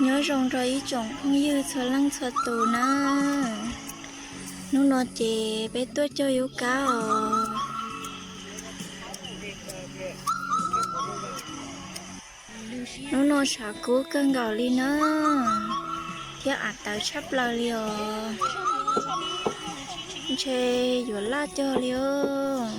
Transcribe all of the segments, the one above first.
Nyob zoo rau ib tsoom phooj ywg txhua leej txhua tus na. Hnub no ces peb tuaj cog yub kab os. Hnub no tshav kub kawg nkaus li na, thiab av tawv tshaj plaws li os. Ntshe yuav laj cog li os.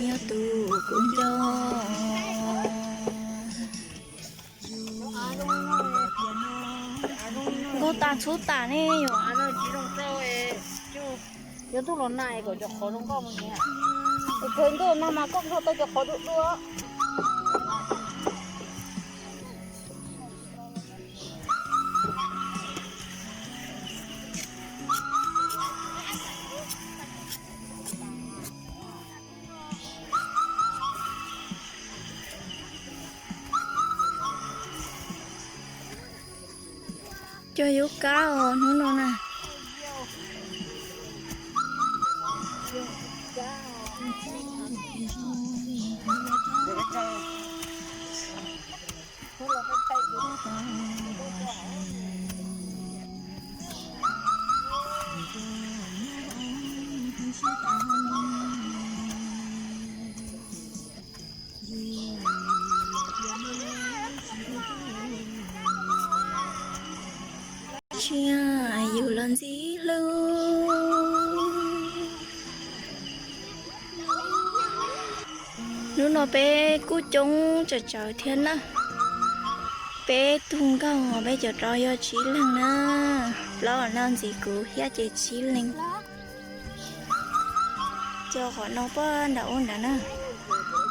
Yog tus kuv nco. Nkauj tas txhub tas ne yom. Yuav tuaj los na kom cov qhov zoo nkauj mus. Kawg ntuj no mas koj nrog tau cov qhov dua dua. Cog yub kab os hnub no na. Tsiaj yus los ntxim hlub. Hnub no peb kuj coob tsawv tsawv thiab na. Peb tug nkauj peb cov rau yog tsib leeg na. Plaub no ntxiv kuv thiab ces tsib leeg. Cog qhov no puag nram ub nrad na,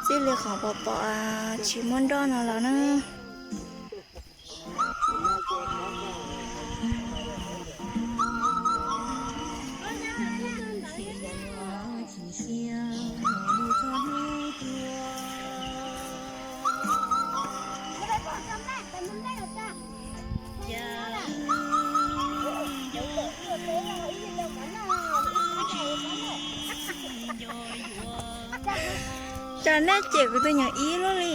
txij li qhov pom pom tsis muaj nroj no los na. Cas nej cem kuv tus nyuam ib luaj li.